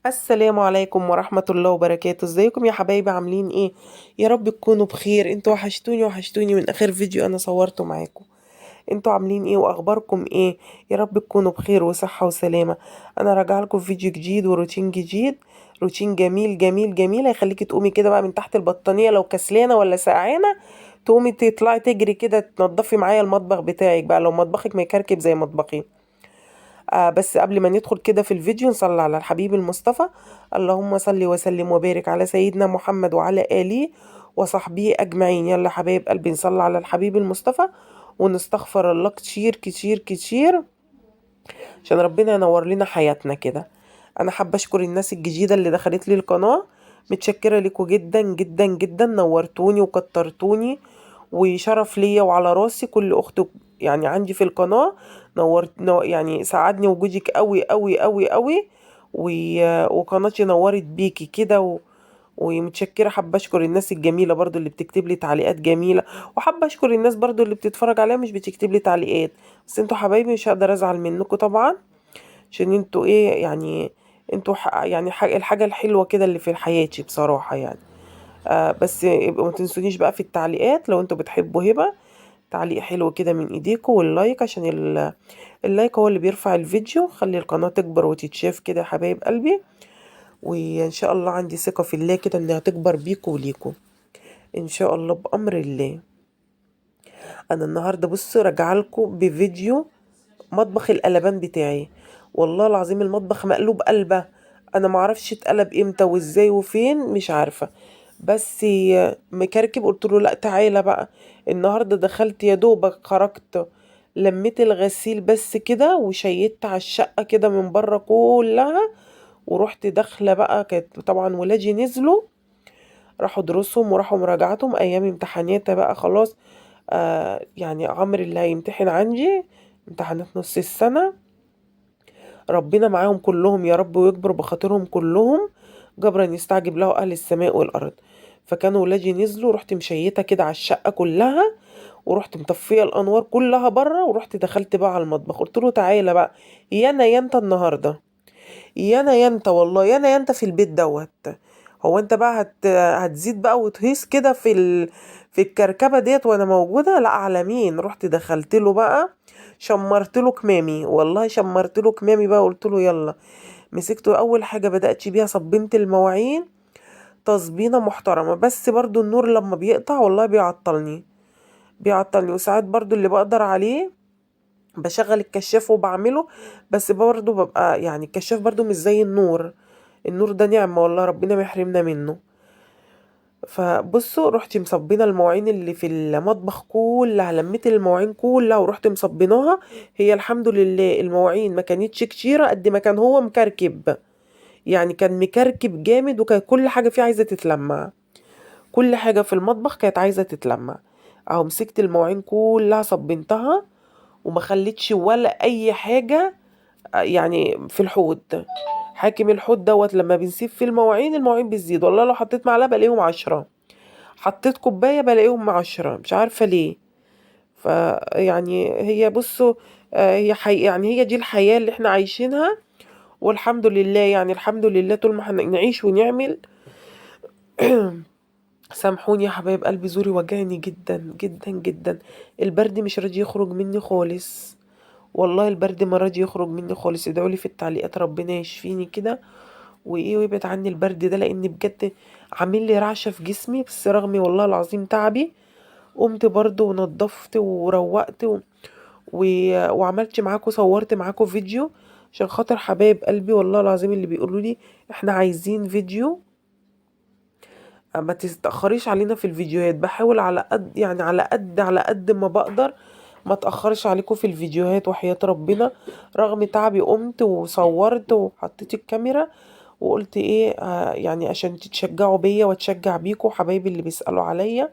السلام عليكم ورحمة الله وبركاته. ازيكم يا حبايبي؟ عاملين ايه؟ يا رب تكونوا بخير. انتوا وحشتوني وحشتوني من اخر فيديو انا صورته معاكم. انتوا عاملين ايه واخباركم ايه؟ يا رب تكونوا بخير وصحة وسلامة. انا راجعه لكم في فيديو جديد وروتين جديد، روتين جميل جميل جميل هيخليكي تقومي كده بقى من تحت البطانية لو كسلانة ولا سقعانة، تقومي تطلعي تجري كده تنضفي معايا المطبخ بتاعك بقى لو مطبخك ما يكركب زي مطبخي. بس قبل ما ندخل كده في الفيديو نصلي على الحبيب المصطفى، اللهم صل وسلم وبارك على سيدنا محمد وعلى آله وصحبه أجمعين. يلا حبايب قلبي نصلي على الحبيب المصطفى ونستغفر الله كتير كتير كتير عشان ربنا ينور لنا حياتنا كده. أنا حابة أشكر الناس الجديدة اللي دخلت لي القناة، متشكرة لكم جدا جدا جدا، نورتوني وكترتوني وشرف ليا وعلى راسي كل أخت يعني عندي في القناة، نورت يعني ساعدني وجودك قوي قوي قوي قوي، وقناتي نورت بيكي كده ومتشكرة. حابة أشكر الناس الجميلة برضو اللي بتكتب لي تعليقات جميلة، وحابة أشكر الناس برضو اللي بتتفرج عليها مش بتكتب لي تعليقات، بس انتوا حبايبي مش هقدر أزعل منكم طبعا، عشان انتوا ايه يعني، انتوا يعني الحاجة الحلوة كده اللي في حياتي بصراحة يعني. بس يبقوا ما تنسونيش بقى في التعليقات لو انتوا بتحبوا هبة، تعليق حلو كده من ايديكم، وال like عشان ال like هو اللي بيرفع الفيديو، خلي القناة تكبر وتتشاف كده يا حبايب قلبي. وان شاء الله عندي ثقة في الله كده انها تكبر بيكم وليكم ان شاء الله بأمر الله. انا النهاردة بصوا راجعه لكم بفيديو مطبخ القلبان بتاعي، والله العظيم المطبخ مقلوب قلبة، انا معرفش اتقلب امتى وازاي وفين مش عارفة، بس مكركب. قلت له لا تعالى بقى النهارده، دخلت يا دوبك خرجت لميت الغسيل بس كده وشيدت على الشقة كده من بره كلها، ورحت داخلة بقى. كانت طبعا ولادي نزلوا راحوا دروسهم وراحوا مراجعتهم ايام امتحانات بقى خلاص، يعني عمرو اللي هيمتحن عندي امتحانات نص السنة، ربنا معاهم كلهم يا رب ويكبر بخاطرهم كلهم، جبرا يستعجب له اهل السماء والارض. فكانوا ولادي نزلوا، رحت مشيته كده على الشقة كلها، ورحت مطفيه الانوار كلها بره، ورحت دخلت بقى على المطبخ. قلت له تعالى بقى يا انا يا انت النهارده، يا انا يا انت، والله يا انا يا انت في البيت دوت. هو انت بقى هتزيد بقى وتهيص كده في الكركبه ديت وانا موجودة؟ لا على مين. رحت دخلت له بقى شمرت له كمامي، والله شمرت له كمامي بقى، قلت له يلا. مسكته اول حاجة بدات بيها صبنت المواعين تصبينه محترمه، بس برضو النور لما بيقطع والله بيعطلني بيعطلني، وساعات برضو اللي بقدر عليه بشغل الكشاف وبعمله، بس برضو ببقى يعني الكشاف برضو مش زي النور، النور ده نعمة والله ربنا ما يحرمنا منه. فبصوا رحت مصبينه المواعين اللي في المطبخ كلها، لميت المواعين كلها ورحت مصبيناها. هي الحمد لله المواعين ما كانتش كتيرة قد ما كان هو مكركب، يعني كان مكركب جامد، وكان كل حاجة فيه عايزة تتلمع، كل حاجة في المطبخ كانت عايزة تتلمع. اهو مسكت المواعين كلها صبنتها وما خليتش ولا اي حاجة يعني في الحوض. حاكم الحوض دوت لما بنسيب فيه المواعين، المواعين بتزيد والله. لو حطيت معلقة بلاقيهم 10، حطيت كوباية بلاقيهم 10، مش عارفة ليه. فيعني هي بصوا، هي يعني هي دي الحياة اللي احنا عايشينها، والحمد لله. يعني الحمد لله طول ما احنا نعيش ونعمل. سامحوني يا حبايب قلبي، زوري وجعني جدا جدا جدا، البرد مش راضي يخرج مني خالص، والله البرد ما راضي يخرج مني خالص. ادعوا لي في التعليقات ربنا يشفيني كده وايه ويبعد عني البرد ده، لان بجد عامل لي رعشه في جسمي. بس رغم والله العظيم تعبي قمت برضو ونضفت وروقت وعملت معاكم، صورت معاكم فيديو عشان خاطر حبايب قلبي والله العظيم اللي بيقولوا لي احنا عايزين فيديو، ما تتاخريش علينا في الفيديوهات. بحاول على قد يعني على قد على قد ما بقدر ما اتاخرش عليكم في الفيديوهات وحياة ربنا. رغم تعبي قمت وصورت وحطيت الكاميرا وقلت ايه، يعني عشان تتشجعوا بيا واتشجع بيكم حبايبي اللي بيسالوا عليا.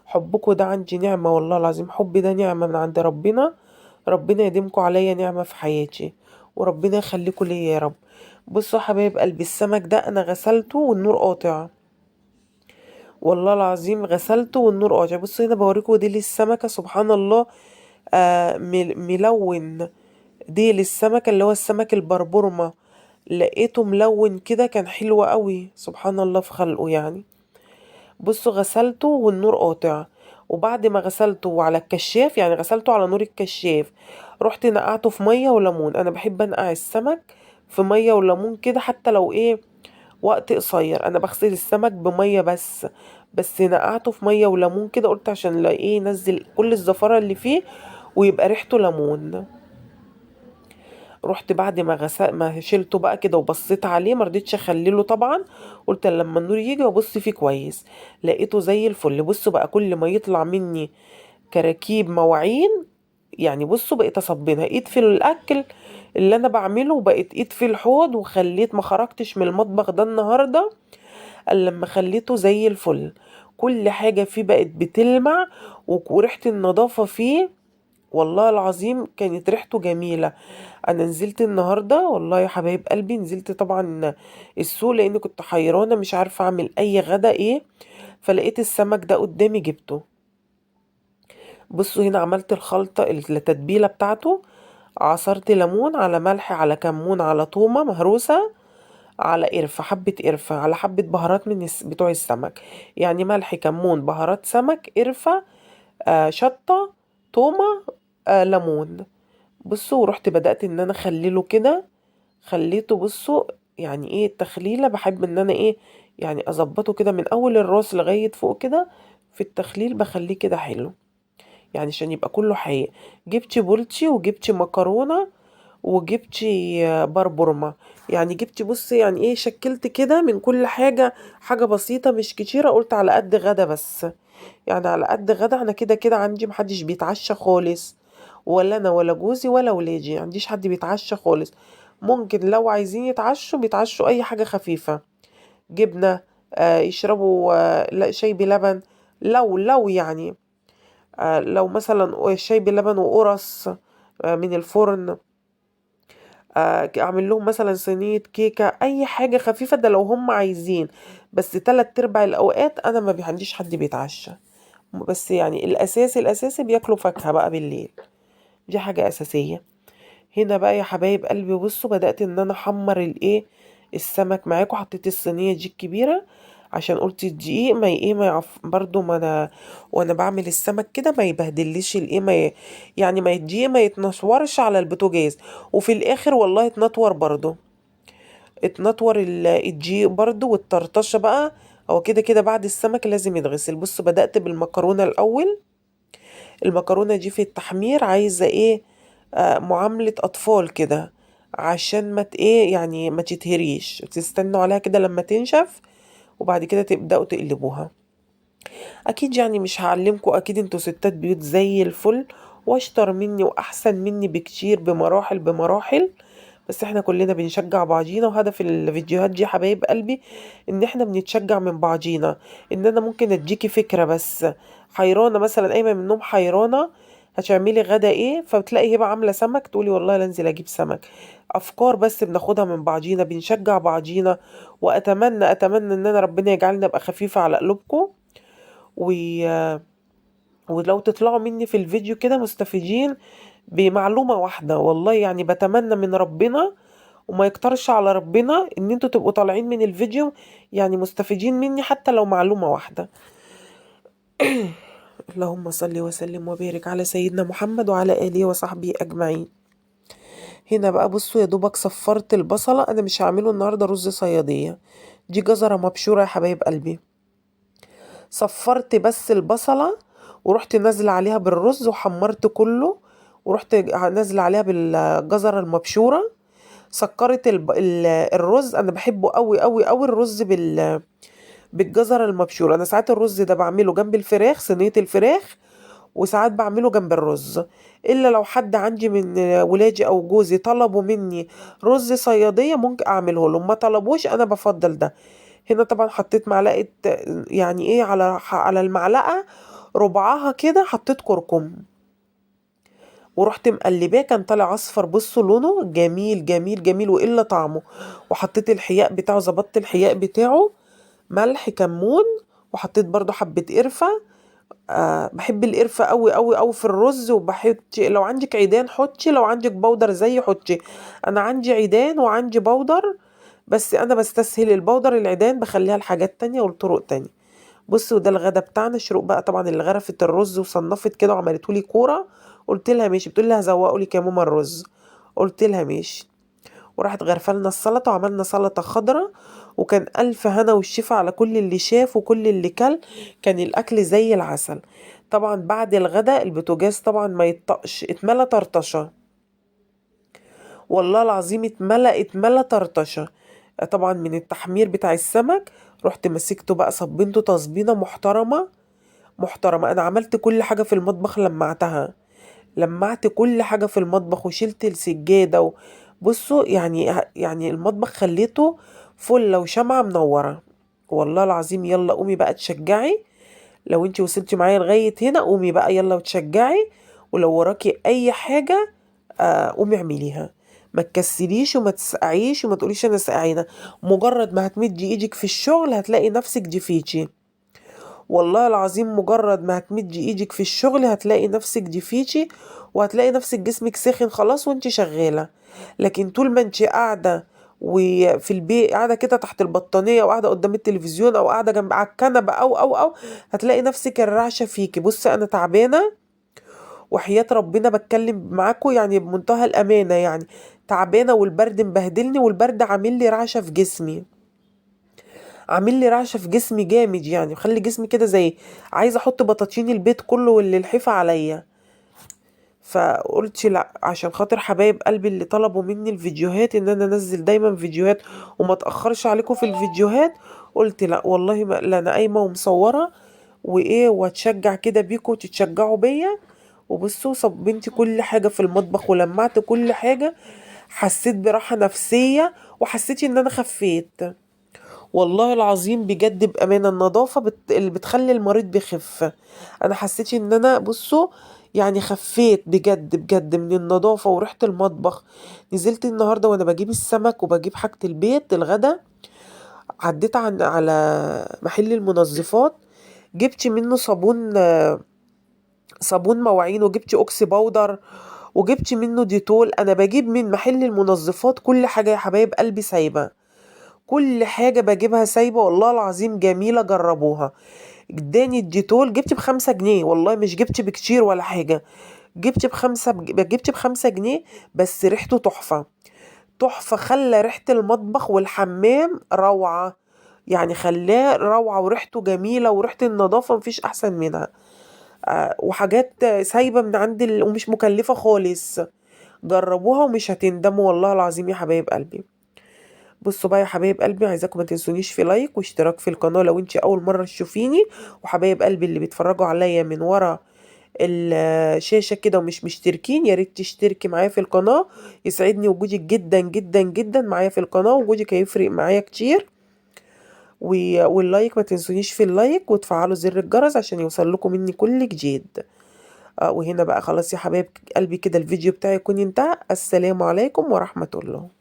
حبكم ده عندي نعمه والله العظيم، حبي ده نعمه من عند ربنا، ربنا يديمكم عليا نعمه في حياتي وربنا يخليكم ليا يا رب. بصوا يا حبايب قلبي، السمك ده انا غسلته والنور قاطع، والله العظيم غسلته والنور قاطع. بصوا هنا بوريكم ديل السمكة، سبحان الله، ملون ديل السمكة اللي هو السمك البربرمه، لقيته ملون كده، كان حلو قوي سبحان الله في خلقه يعني. بصوا غسلته والنور قاطع، وبعد ما غسلته على الكشاف، يعني غسلته على نور الكشاف، رحت نقعته في مية وليمون. انا بحب انقع السمك في مية وليمون كده، حتى لو ايه وقت قصير. انا بغسل السمك بميه بس نقعته في مية وليمون كده، قلت عشان لا ايه ينزل كل الزفاره اللي فيه ويبقى ريحته ليمون. رحت بعد ما غسل ما شلته بقى كده وبصيت عليه، ما رضيتش اخلله طبعا، قلت لما النور يجي وابص فيه كويس، لقيته زي الفل. بصوا بقى كل ما يطلع مني كراكيب مواعين يعني، بصوا بقيت اصبنها ايد في الاكل اللي انا بعمله، وبقيت ايد في الحوض، وخليت ما خرجتش من المطبخ ده النهارده الا لما خليته زي الفل. كل حاجة فيه بقت بتلمع، وريحه النظافة فيه والله العظيم كانت ريحته جميلة. انا نزلت النهارده والله يا حبايب قلبي، نزلت طبعا السوق لان كنت حيرانه مش عارفه اعمل اي غدا ايه، فلقيت السمك ده قدامي جبته. بصوا هنا عملت الخلطة التتبيله بتاعته، عصرت ليمون على ملح على كمون على تومة مهروسه على قرفه، حبه قرفه على حبه بهارات من بتوع السمك، يعني ملح كمون بهارات سمك قرفه، شطه تومة، ليمون. بصوا ورحت بدأت ان انا اخلله كده، خليته بصوا يعني ايه التخليله، بحب ان انا ايه يعني اظبطه كده من اول الراس لغاية فوق كده في التخليل، بخليه كده حلو يعني عشان يبقى كله حقيقي. جبت بولتي وجبت مكرونه وجبت بربرمه، يعني جبت بصي يعني ايه شكلت كده من كل حاجة، حاجة بسيطة مش كتيرة، قلت على قد غدا بس، يعني على قد غدا. انا كده كده عندي محدش بيتعشى خالص، ولا انا ولا جوزي ولا ولادي، ما عنديش حد بيتعشى خالص. ممكن لو عايزين يتعشوا بيتعشوا اي حاجة خفيفة، جبنه، يشربوا لا، شاي بلبن، لو يعني لو مثلا شاي بلبن وقرص من الفرن، اعمل لهم مثلا صينية كيكة، اي حاجة خفيفة، ده لو هم عايزين. بس 3/4 الاوقات انا ما عنديش حد بيتعشى، بس يعني الاساسي بياكلوا فاكهة بقى بالليل، دي حاجة اساسية. هنا بقى يا حبايب قلبي بصوا بدات ان انا احمر الايه السمك معاكم، حطيت الصينية دي الكبيرة عشان قلت الدقيق ما ايه ما يعف برضو، ما انا وانا بعمل السمك كده ما يبهدليش الايه، ما يعني ما الدقيق ما يتنشورش على البوتاجاز، وفي الاخر والله اتنطور برضو، اتنطور الدقيق برضو. والطرطشه بقى هو كده كده بعد السمك لازم يتغسل. بصوا بدات بالمكرونه الاول، المكرونه دي في التحمير عايزه ايه، معاملة اطفال كده عشان ما ايه يعني ما تتهريش، تستنوا عليها كده لما تنشف وبعد كده تبداوا تقلبوها. اكيد يعني مش هعلمكم، اكيد انتوا ستات بيوت زي الفل واشطر مني واحسن مني بكتير بمراحل بمراحل، بس احنا كلنا بنشجع بعضينا، وهدف الفيديوهات دي يا حبايب قلبي ان احنا بنتشجع من بعضينا. ان انا ممكن اديكي فكرة بس حيرانه مثلا، قايمة من النوم حيرانه هتعملي غدا ايه، فبتلاقي هبه عامله سمك تقولي والله لا انزل اجيب سمك. افكار بس بناخدها من بعضينا، بنشجع بعضينا. واتمنى اتمنى ان انا ربنا يجعلنا ابقى خفيفة على قلوبكم، ولو تطلعوا مني في الفيديو كده مستفيدين بمعلومة واحدة والله، يعني بتمنى من ربنا وما يكترش على ربنا ان انتوا تبقوا طالعين من الفيديو يعني مستفيدين مني حتى لو معلومة واحدة. اللهم صل وسلم وبارك على سيدنا محمد وعلى آله وصحبه أجمعين. هنا بقى بصوا يا دوبك صفرت البصلة، أنا مش هعمله النهاردة رز صيادية، دي جزرة مبشورة يا حبايب قلبي. صفرت بس البصلة ورحت نازلة عليها بالرز وحمرت كله، ورحت نازلة عليها بالجزرة المبشورة. سكرت الرز، أنا بحبه قوي قوي قوي الرز بالجزرة المبشورة. أنا ساعات الرز ده بعمله جنب الفراخ، صينية الفراخ، وساعات بعمله جنب الرز، إلا لو حد عندي من ولادي أو جوزي طلبوا مني رز صيادية ممكن أعمله لهم، ما طلبوش أنا بفضل ده. هنا طبعا حطيت معلقة، يعني إيه، على المعلقة ربعها كده حطيت كركم، ورحت مقلباه، كان طالع اصفر، بصوا لونه جميل جميل جميل والا طعمه. وحطيت الحياء بتاعه، ظبطت الحياء بتاعه، ملح كمون، وحطيت برضو حبة قرفة، بحب القرفة قوي قوي قوي في الرز. وبحط لو عندك عيدان حطي، لو عندك بودر زي حطي. انا عندي عيدان وعندي بودر، بس انا بستسهل البودر، العيدان بخليها لحاجات تانية ولطرق تانية. بصوا ده الغدا بتاعنا. شروق بقى طبعا اللي غرفت الرز وصنفت كده وعملته لي كورة، قلت لها ماشي. بتقول لي هزوقه لك يا ماما الرز، قلت لها ماشي. وراحت غرفة لنا السلطة وعملنا سلطة خضراء، وكان الف هنا والشفا على كل اللي شاف وكل اللي كل، كان الاكل زي العسل. طبعا بعد الغدا البوتاجاز طبعا ما يطقش، اتملى طرطشه والله العظيم، اتملى طرطشه طبعا من التحمير بتاع السمك. رحت مسكته بقى صبنته تصبينه محترمه محترمه. انا عملت كل حاجة في المطبخ، لمعتها، لمعت كل حاجة في المطبخ، وشلت السجادة. بصوا يعني المطبخ خليته فله وشمعه منورة والله العظيم. يلا قومي بقى تشجعي، لو انتي وصلتي معايا لغاية هنا قومي بقى يلا وتشجعي، ولو وراكي اي حاجة قومي اعمليها، ما تكسليش وما تسقعيش وما تقوليش انا سقعانه. مجرد ما هتمدي ايدك في الشغل هتلاقي نفسك دفيتي والله العظيم، مجرد ما هتمدي ايدك في الشغل هتلاقي نفسك دفيتي، وهتلاقي نفسك جسمك سخن خلاص وانت شغالة. لكن طول ما انت قاعدة وفي البيت، قاعدة كده تحت البطانيه، او قاعدة قدام التلفزيون، او قاعدة جنب على الكنبة، او او او هتلاقي نفسك الرعشه فيكي. بصي انا تعبانة وحياة ربنا بتكلم معاكم يعني بمنتهى الامانة، يعني تعبانة والبرد مبهدلني، والبرد عامل لي رعشه في جسمي، عامل لي رعشه في جسمي جامد، يعني مخلي جسمي كده زي عايزه احط بطاطين البيت كله واللي لحفه عليا. فقلت لا، عشان خاطر حبايب قلبي اللي طلبوا مني الفيديوهات ان انا انزل دايما فيديوهات وما اتاخرش عليكم في الفيديوهات، قلت لا والله ما لا انا قايمة ومصوره وايه، واتشجع كده بيكم وتتشجعوا بيا. وبصوا صبنتي كل حاجة في المطبخ ولمعت كل حاجة، حسيت براحة نفسية وحسيت ان انا خفيت والله العظيم بجد بامانه. النظافة اللي بتخلي المريض بيخف. انا حسيت ان انا بصوا يعني خفيت بجد بجد من النظافة وريحه المطبخ. نزلت النهارده وانا بجيب السمك وبجيب حاجة البيت الغدا، عديت على محل المنظفات، جبت منه صابون مواعين، وجبت اوكسي باودر، وجبت منه ديتول. انا بجيب من محل المنظفات كل حاجة يا حبايب قلبي، سايبه كل حاجة بجيبها سايبه والله العظيم، جميلة جربوها. اداني الديتول جبت ب5 جنيه والله، مش جبت بكتير ولا حاجة، جبت ب5 جنيه، بس ريحته تحفة تحفة، خلى ريحه المطبخ والحمام روعه، يعني خلاه روعه وريحته جميلة وريحه النظافة مفيش احسن منها. وحاجات سايبه من عند ومش مكلفة خالص، جربوها ومش هتندموا والله العظيم يا حبايب قلبي. بصوا بقى يا حبايب قلبي، عايزاكم ما تنسونيش في like واشتراك في القناة لو انت اول مرة تشوفيني، وحبايب قلبي اللي بيتفرجوا عليا من ورا الشاشة كده ومش مشتركين، يا ريت تشتركي معايا في القناة، يسعدني وجودك جدا جدا جدا معايا في القناة، وجودك هيفرق معايا كتير. وال like ما تنسونيش في ال like، وتفعلوا زر الجرس عشان يوصل لكم مني كل جديد. وهنا بقى خلاص يا حبايب قلبي كده الفيديو بتاعي يكون انتهى. السلام عليكم ورحمة الله.